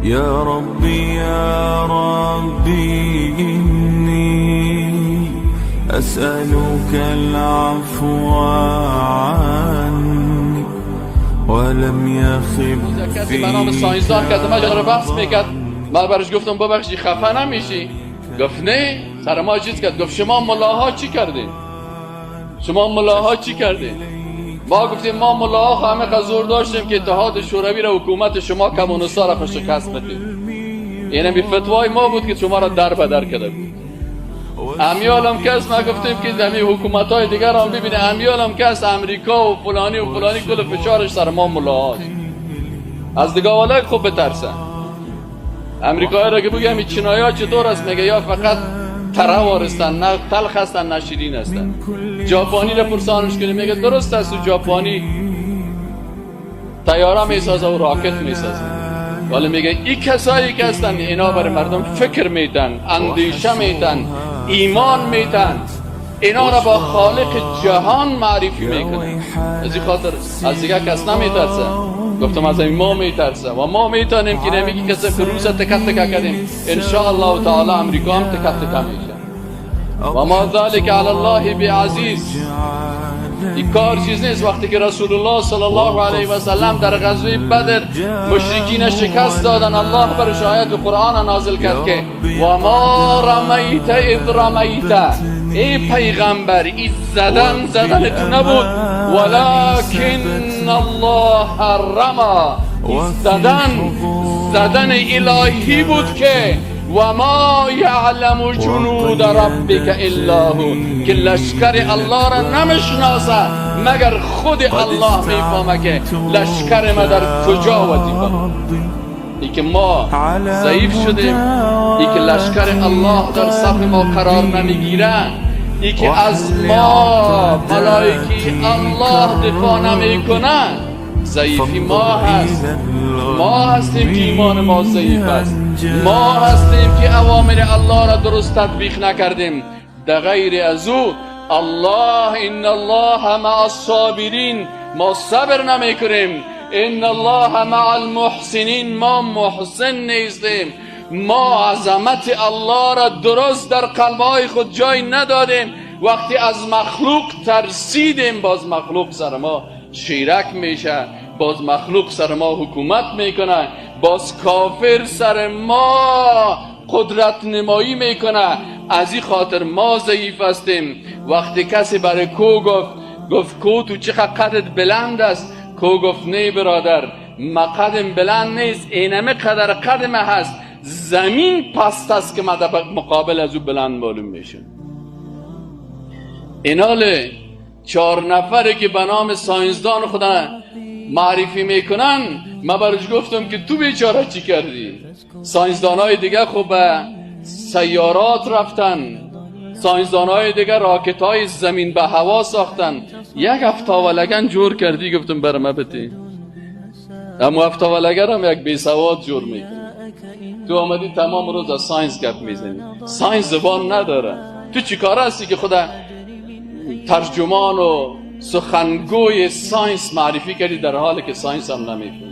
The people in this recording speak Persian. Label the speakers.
Speaker 1: یا ربی یا ربی انی اسألك العفو عنی ولم یخب
Speaker 2: کسی به نام science دان که ما رو بحث میکرد، من برش گفتم ببخشی خفه نمیشی؟ گفت نه. سر ما چیز کرد، گفت شما ملاها چی کردین؟ شما ملاها چی کردین؟ ما گفتیم ما ملاها همه زور داشتیم که اتحاد شوروی را، حکومت شما کمونیستا را شکست بدیم. اینم بی فتوای ما بود که شما را در بدر کرده بود. امیالم کس ما گفتیم که دمی حکومت های دیگر هم ببینه، امیالم کس امریکا و فلانی و فلانی کل فشارش سر ما ملاهاست. از دیگه والای خوب بترسن. امریکایی را که بگم چینایی چطور است، میگه یا فقط تره هستن، نه تلخ هستن نه شیرین هستن. ژاپنی را پرسانش کنی میگه درست است، و ژاپنی طیاره میسازه و راکت میسازه، ولی میگه این کسایی که هستن اینا برای مردم فکر میتن، اندیشه میتن، ایمان میتن، اینا را با خالق جهان معرفی میکنه. از این خاطر از دیگه کس نمیترسه. گفتم از این ما میترسه و ما میتونیم که نمیگی کسی که روس تکه تکه کردیم، ان شاء الله تعالی امریکا هم تکه تکه میشه. و ما ذلك علی الله بعزیز. این کار چیز نیست. وقتی که رسول الله صلی الله علیه و سلم در غزوه بدر مشرکین شکست دادن، الله بر آیت قرآن نازل کرد که و ما رمیت اذ رمیت، ای پیغمبر ای زدن زدن تو نبود، ولکن الله رما، زدن زدن الهی بود که و ما یعلم جنود ربک الا هو، که لشکر الله را نمیشناسه مگر خود الله میفهمه که لشکر ما در کجا وظیفه. ای که ما ضعیف شدیم، ای که لشکر الله در صف ما قرار نمیگیره، ای که از ما ملائکی الله دفاع نمیکنه، ضعیفی ما هست. ما هستیم که ایمان ما ضعیف است، ما هستیم که اوامر الله را درست تطبیق نکردیم. در غیر از او الله ان الله مع الصابرین، ما صبر نمیکنیم. ان الله مع المحسنین، ما محسن نیستیم. ما عظمت الله را درست در قلبهای خود جای ندادیم. وقتی از مخلوق ترسیدیم، باز مخلوق سر ما شیرک میشه، باز مخلوق سر ما حکومت میکنه، باز کافر سر ما قدرت نمایی میکنه. از این خاطر ما ضعیف هستیم. وقتی کسی برای کو گفت کو تو چقدر قدت بلند است، کو گفت نه برادر، ما قدم بلند نیست، اینمه قدر قدم هست، زمین پست است که ما در مقابل از او بلند معلوم میشه. اینال 4 نفره که به نام science دان خدا معرفی میکنن، من برش گفتم که تو بیچاره چی کردی؟ science های دیگه خب به سیارات رفتن، science های دیگه راکت های زمین به هوا ساختن، یک افتاولگن جور کردی، گفتم برم بتی. اما افتاولگن هم یک بی سواد جور میکنی. تو آمدی تمام روز از science گپ میزنی، science زبان نداره. تو چی کار هستی که خدا ترجمان و سخنگوی science معرفی کردی در حالی که science هم نمیفهمی؟